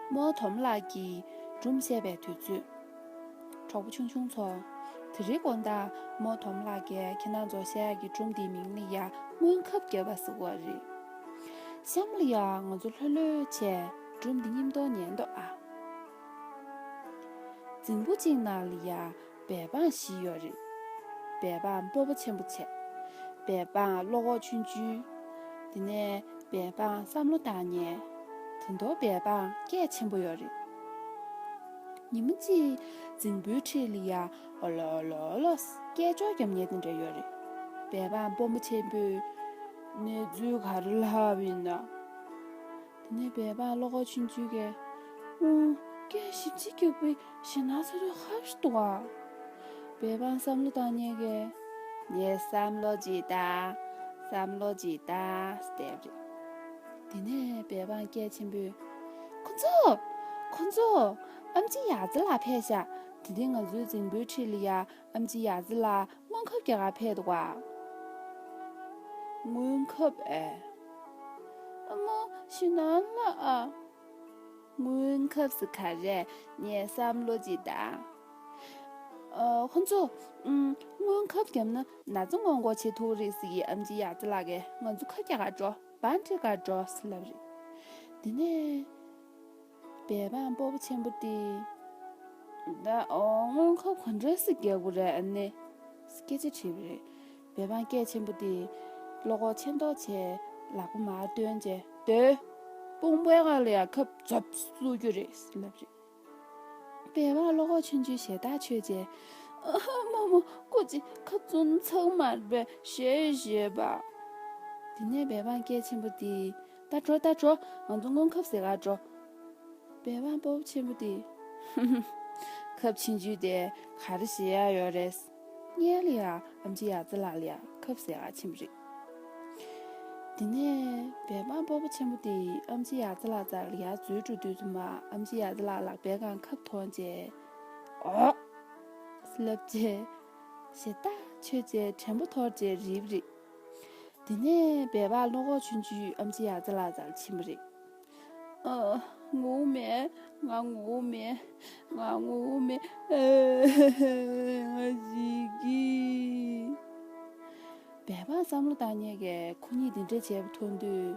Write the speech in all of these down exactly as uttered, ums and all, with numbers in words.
རྨོ་དོམ་ལགས་ཀྱིས་སྒྲུང་བཤད་པའི་དུས་ཚོད། གྲོགས་པོ་ཆུང་ཆུང་ཚོ། དེ་རིང་དགོང་དག་རྨོ་དོམ་ལགས་ཀྱིས་ཁྱེད་རང་ཚོར་བཤད་ཡག་གི་སྒྲུང་འདིའི་མིང་ནི་ཡ་སྔོན་ཁབ་བརྒྱབ་པ་ཟེར་བ་རེད། གཤམ་ལ་ཡ་ང་ཚོ་ལྷོད་ལྷོད་བྱས་སྒྲུང་འདི་མཉམ་དུ་ཉན་རོགས་ཨ། རྫིང་བུ་གཅིག་ནང་ལ་ཡ་བལ་སྤང་བཞི་ཡོད་རེད། བལ་སྤང་སྤོ་བོ་ཆེན་པོ་བྱས། བལ་སྤང་བློ་ཁོག་ཆུང་ཆུང་། དེ་ནས་བལ་སྤང་བསམ་བློ་བཏང་མཁན། དེ་མདོར་བལ་སྤང་སྐད་ཆེན་པོ་ཡོད་རེད། ཉི་མ་གཅིག་རྫིང་བུའི་འཁྲིས་ལ་ཡ་ཨོ་ལོ་ཨོ་ལོ་ཨོ་ལོ་སྐད་ཅོར་རྒྱབ་མཁན་དེ་འདྲ་ཡོད་རེད། བལ་སྤང་སྤོ་བོ་ཆེན་པོས་གནས་ཚུལ་ག་རེ་ལབ་ཡིན་ན། དེ་ནས་བལ་སྤང་བློ་ཁོག་ཆུང་ཆུང་གིས། ཨུང་། སྐད་ཞིབ་ཅིག་རྒྱག་པའི་ཞེད་སྣང་ཚ་དོད་ཁ་ཞིག་འདུག་ག་བལ་སྤང་བསམ་བློ་བཏང་མཁན་གྱིས། ངས་བསམ་བློ་ཅིག་བཏང་། བསམ་བློ་ཅིག་བཏང་ཟེར་བ་རེད། དེ་ནས་བལ་སྤང་སྐད་ཆེན་པོས། ཁོ་ཚོ། ཁོ་ཚོ། ཨེམ་ཆི་ཡ་ཙི་ལགས་ཕེབས་ཤག་དེ་རིང་ང་ཚོའི་རྫིང་བུའི་འཁྲིས་ལ་ཡ་ཨེམ་ཆི་ཡ་ཙི་ལགས་སྔོན་ཁབ་རྒྱག་གར་ཕེབས་འདུག་ག་སྔོན་ཁབ་ཨེ། ཨ་མ་ཞེད་སྣང་ལ་ཨ། སྔོན་ཁབ་ཟེར་ག་རེ་རེད། ངས་བསམ་བློ་ཅིག་བཏང་། ཨ། ཁོ་ཚོ། ཨུམ། སྔོན་ཁབ་བརྒྱབ་ན་ན་ཚ་སྔོན་འགོག་བྱེད་ཐུབ་རེད་ཟེར་གི་ཨེམ་ཆི་ཡ་ཙི་ལགས་ཀྱིས་ང་ཚོ་ཁབ་རྒྱག་གར་འགྲོ། བང་སྒྲིག་གར་འགྲོ་ཟེར་ལབ་རེད། དེ་ནས་བལ་སྤང་སྤོ་བོ་ཆེན་པོ་དེས། ད་ཨོ་སྔོན་ཁབ་ག་འདྲ་ཟིག་རྒྱག་དགོས་རེད་ཨ་ནི། སྐད་ཆ་དྲིས་པ་རེད། བལ་སྤང་སྐད་ཆེན་པོ་དེས་བློ་ཁོག་ཆེ་མདོག་བྱས་ལག་པ་མར་བཏོན་རྗེས། སྡོད། དཔུང་པའི་སྒང་ལ་ཡ་ཁབ་རྫོབ་བཙུགས་རྒྱུ་རེད་ཟེར་ལབ་རེད། བལ་སྤང་བློ་ཁོག་ཆུང་ཆུང་ཞེ་ཐག་ཆོད་རྗེས། ཨ་མ་མ། ཀོ་ཅི་ཁབ་བཙུགས་ཚར་མ་རེད་པས་ཞེད་ཞེད་པ། དེ་ནས་བལ་སྤང་སྐད་ཆེན་པོ་དེས། ད་འགྲོ་ད་འགྲོ། ང་ཚོ་སྔོན་ཁབ་ཟས་གར་འགྲོ། བལ་སྤང་སྤོ་བོ་ཆེན་པོ་དེས། ཁབ་ཆུང་ཆུང་དེ་ག་རེ་བྱེད་ཡག་ཡོད་རེད། སྔོན་ལ་ཡ་ཨེམ་ཆི་ཡ་ཙི་ལགས་ལ་ཡ་ཁབ་ཟས་གར་ཕྱིན་པ་རེད། དེ་ནས་བལ་སྤང་སྤོ་བོ་ཆེན་པོ་དེས་ཨེམ་ཆི་ཡ་ཙི་ལགས་རྩ་ལ་ཡར་འཛུལ་འགྲོ་དུས་ཙམ་པ་ཨེམ་ཆི་ཡ་ཙི་ལགས་ལག་པའི་སྒང་ཁབ་མཐོང་རྗེས། ཨོ། ལབ་རྗེས། ཞེ་ཐག་ཆོད་རྗེས་དྲན་པ་འཐོར་རྗེས་རིལ་བ་རེད། དེ་ནས་བལ་སྤང་བློ་ཁོག་ཆུང་ཆུང་ཨེམ་ཆི་ཡ་ཙི་ལགས་རྩ་ལ་ཕྱིན་པ་རེད། ཨ། ངུ་མེད། ང་ངུ་མེད། ང་ངུ་མེད། ཨ། ང་འཇིགས་ཀྱི། བལ་སྤང་བསམ་བློ་བཏང་མཁན་གྱིས་ཁོ་གཉིས་དེ་འདྲ་བྱས་པ་མཐོང་དུས།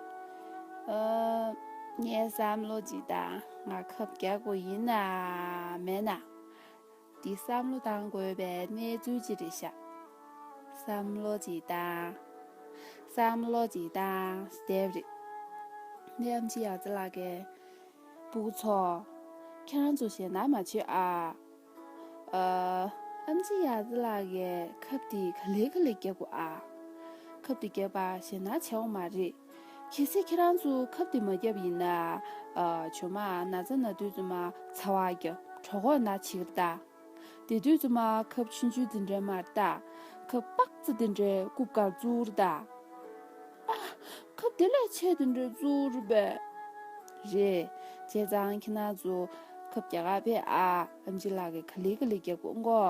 ཨ། ངས་བསམ་བློ་ཅིག་བཏང་། ང་ཁབ་རྒྱག་དགོས་ཡིན་ན་མེད་ན། འདི་བསམ་བློ་བཏང་དགོས་པའི་གནས་ཚུལ་ཅིག་རེད་ཤག་བསམ་བློ་ཅིག་བཏང་། བསམ་བློ་ཅིག་བཏང་ཟེར་བ་རེད། ཨེམ་ཆི་ཡ་ཙི་ལགས་ཀྱིས། སྤུ་གུ་ཚོ། ཁྱེད་རང་ཚོ་ཞེད་སྣང་མ་བྱེད་ཨ། ཨ། ཨེམ་ཆི་ཡ་ཙི་ལགས་ཀྱིས་ཁབ་དེ་ག་ལེ་ག་ལེ་རྒྱག་དགོས་ཨ། ཁབ་དེ་རྒྱག་པ་ཞེད་སྣང་བྱེད་དགོས་མ་རེད། གལ་སྲིད་ཁྱེད་རང་ཚོ་ཁབ་དེ་མ་བརྒྱབ་ཡིན་ན། ཨ། ཆུང་མ་ན་ཚ་ན་དུས་ཙམ་པ་ཚ་བ་རྒྱག་གྲོད་ཁོག་ན་འཆི་གི་རེད་ད། དེ་དུས་ཙམ་པ་ཁབ་ཆུང་ཆུང་དེ་འདྲ་མ་རེད་ད། ཁབ་པག་ཙི་དེ་འདྲའི་རྐུབ་ཀར་བཙུགས་རེད་ད། ཨ། ཁབ་དེ་ལས་ཆེ་དེ་འདྲའི་བཙུགས་རེད་པས། རེད། བྱས་ཙང་ཁྱེད་རང་ཚོ་ཁབ་རྒྱག་གར་ཕེབས་ཨ། ཨེམ་ཆི་ལགས་ཀྱིས་ག་ལེ་ག་ལེ་རྒྱག་དགོས་མགོ།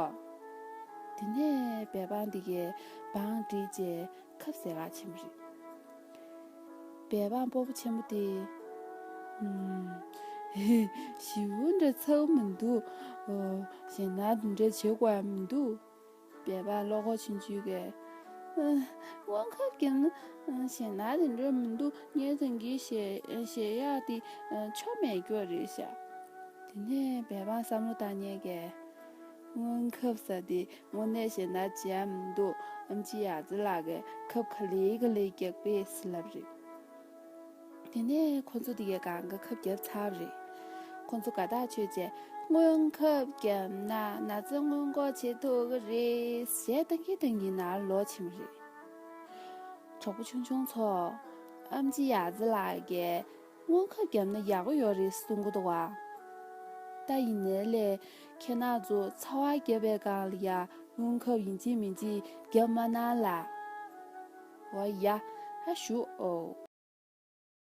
དེ་ནས་བལ་སྤང་དེ་གས་བང་བསྒྲིགས་བྱས་ཁབ་ཟས་གར་ཕྱིན་པ་རེད། བལ་སྤང་སྤོ་བོ་ཆེན་པོ་དེས། ཨུམ། ཞེ་པོ་འདྲ་ཚ་གི་མི་འདུག་ཨོ། ཞེད་སྣང་དེ་འདྲ་བྱེད་དགོས་ཡ་མི་འདུག་བལ་སྤང་བློ་ཁོག་ཆུང་ཆུང་གིས། ཨ། སྔོན་ཁབ་བརྒྱབ་ན། ཨ། ཞེད་སྣང་དེ་འདྲ་མི་འདུག་ངས་ད་གིན་ཞེད་ཞེད་ཡག་དེ། ཨ། ཆོ་མེད་རྒྱུ་རེད་ཤག་དེ་ནས་བལ་སྤང་བསམ་བློ་བཏང་མཁན་གྱིས། སྔོན་ཁབ་ཟེར་དེ་དངོས་གནས་ཞེད་སྣང་བྱེད་ཡ་མི་འདུག་ཨེམ་ཆི་ཡ་ཙི་ལགས་ཀྱིས་ཁབ་ག་ལེ་ག་ལེ་རྒྱག་པས་ཟེར་ལབ་རེད། དེ་ནས་ཁོ་ཚོ་དེ་གའི་སྒང་ག་ཁབ་བརྒྱབ་ཚར་བ་རེད། ཁོ་ཚོ་དགའ་ཐག་ཆོད་བྱས་སྔོན་ཁབ་བརྒྱབ་ན་ན་ཚ་སྔོན་འགོག་བྱེད་ཐུབ་ཀྱི་རེད་ཟེར་བཏང་གིན་བཏང་གིན་ནང་ལོག་ཕྱིན་པ་རེད། གྲོགས་པོ་ཆུང་ཆུང་ཚོ། ཨེམ་ཆི་ཡ་ཙི་ལགས་ཀྱིས་སྔོན་ཁབ་བརྒྱབ་ན་ཡག་པོ་ཡོད་རེད་གསུང་གི་འདུག་བ། ད་ཡིན་ནའི་ལས་ཁྱེད་རང་ཚོ་ཚ་བ་བརྒྱབ་པའི་སྒང་ལ་ཡ་སྔོན་ཁབ་ཡིན་གཅིག་མིན་གཅིག་བརྒྱབ་མ་གནང་ལ། འོ་ཡ། ཧ་ཞུ་ཨོ།